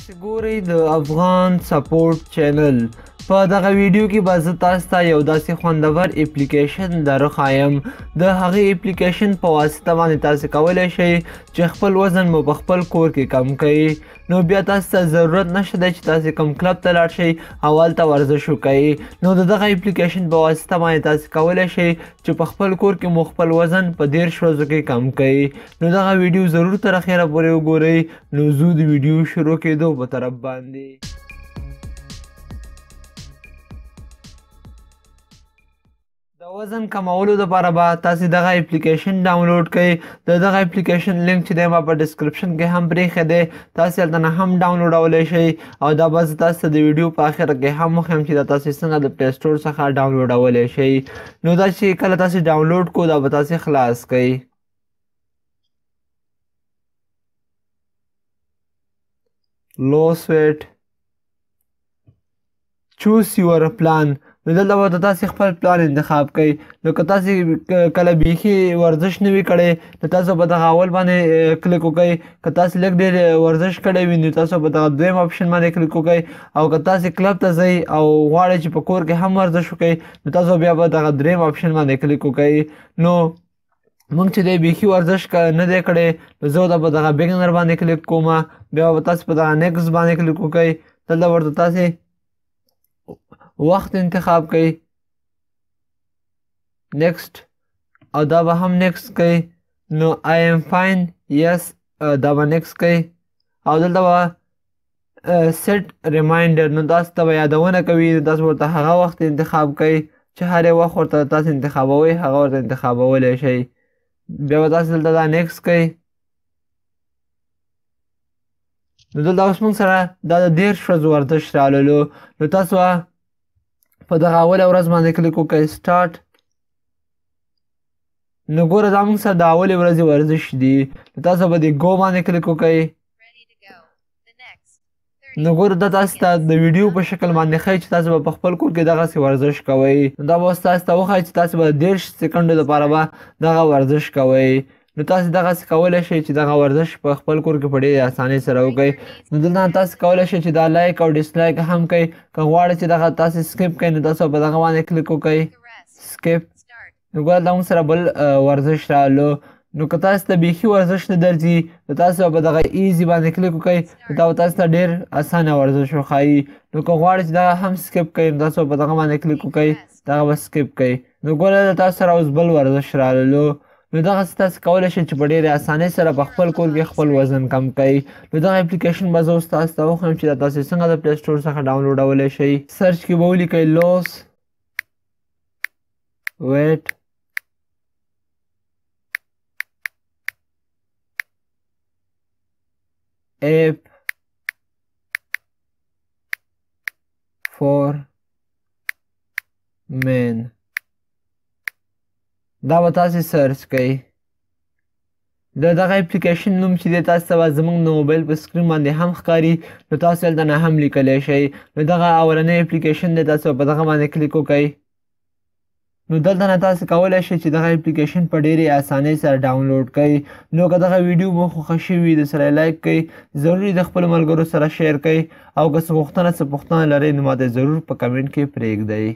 تاسو ګورئ د افغان سپورټ چینل. په دغه ویډیو کې به زه تاسو ته یو داسې خوندور اپلیکیشن درښایم. د هغې اپلیکیشن په واسطه باندې تاسو کولی شئ چې خپل وزن مو په خپل کور کې کم کړئ. نو بیا تاسو ته ضرورت نشته دی چې تاسو کوم کلب ته لاړ شئ او هلته ورزش وکړئ. نو د دغه اپلیکیشن په واسطه باندې تاسو کولی شئ چې په خپل کور کې مو خپل وزن په 30 ورځو کې کم کړئ. نو دغه ویډیو ضرور تر اخره پورې وګورئ. نو ځو د ویډیو شروع کېدو په طرف باندې. د وزن کمولو لپاره به تاسو دغه اپلیکیشن ډاونلوډ کړئ. د دغه اپلیکیشن لینک چې دی ما په ډسکرپشن کې هم پرېښی دی، تاسو هلته نه هم ډاونلوډولی شئ. او دا به زه تاسو ته د ویډیو په اخره کې هم وښیم چې دا تاسو څنګه د پلی سټور څخه ډاونلوډولی شئ. نو دا چې کله تاسو ډاونلوډ کړو دا به تاسو خلاص کړئ. Lose weight, choose your plan. نو دلته به تاسو خپل پلان انتخاب کړئ. نو که تاسو کله بیخي ورزش نه وي کړی نو تاسو به دغه اول باندې کلیک وکړئ. که تاسو لږ ډېر ورزش کړی وي نو تاسو به دغه دویم اپشن باندې کلیک وکړئ. او که تاسو کلب ته ځئ او غواړئ چې په کور کې هم ورزش وکړئ نو تاسو بیا به دغه دریم اپشن باندې کلیک وکړئ. نو موږ چې دی بیخي ورزش نه دی کړی نو زه به دغه beginner باندې کلیک کوم. بیا به تاسو په دغه next باندې کلیک وکړئ. دلته ورته تاسو وخت انتخاب کړئ، next، او دا به هم next کړئ. نو I am fine, yes، دا به next کړئ. او دلته به set reminder، نو تاسو ته به یادونه کوي. نو تاسو ورته هغه وخت انتخاب کړئ چې هر یو وخت ورته تاسو انتخابوئ هغه ورته انتخابولی شئ. بیا به تاسو دلته دا next کړئ. نو دلته اوس موږ سره دا د 30 ورځو ورزش راللو. نو تاسو په دغه اوله ورځ باندې کلیک وکړئ، start. نو ګوره دا موږ سره د اولې ورځې ورزش دي. نو تاسو به د go باندې کلیک وکړئ. نو ګوره دا تاسو ته د ویډیو په شکل باندې ښیي چې تاسو به په خپل کور کې دغسې ورزش کوئ. نو دا به اوس تاسو ته وښایي چې تاسو به د 30 سیکنډو لپاره به دغه ورزش کوئ. نو تاسو دغسې کولی شئ چې دغه ورزش په خپل کور کې په ډېرې اسانۍ سره وکړئ. نو دلته تاسو کولی شئ چې دا like او dislike هم کړئ. که غواړئ چې دغه تاسو skip کړئ نو تاسو په دغه باندې کلیک وکړئ، skip. نو ګوره دا موږ سره بل ورزش رالو. نو که تاسو ته بیخي ورزش نه درځي نو تاسو به په دغه easy باندې کلیک وکړئ. نو دا به تاسو ته ډېر اسانه ورزش وښایي. نو که غواړئ چې دغه هم skip کړئ نو تاسو په دغه باندې کلیک وکړئ، دغه به skip کړئ. نو ګوره دا تاسو سره اوس بل ورزش راللو. نو دغسې تاسو کولی شئ چې په ډېرې اسانۍ سره په خپل کور کې خپل وزن کم کړئ. نو دغه اپلیکیشن به زه اوس تاسو ته وښیم چې دا تاسو څنګه د پلی سټور څخه ډاونلوډولی شئ. search کې به ولیکئ lose weight app for men. دا به تاسو search کړئ. د دغه اپلیکیشن نوم چې دی تاسو ته به زموږ د موبایل په سکرین باندې هم ښکاري. نو تاسو هلته نه هم لیکلی شئ. نو دغه اولنی اپلیکیشن دی، تاسو په دغه باندې کلیک وکړئ. نو دلته نه تاسو کولی شئ چې دغه اپلیکیشن په ډېرې اسانۍ سره ډاونلوډ کړئ. نو که دغه ویډیو مو خوښه شوي د سره like کړئ، ضرور د خپلو ملګرو سره share کړئ. او که څه غوښتنه څه پوښتنه لرئ نو ماته ضرور په کمنټ کې پرېږدئ.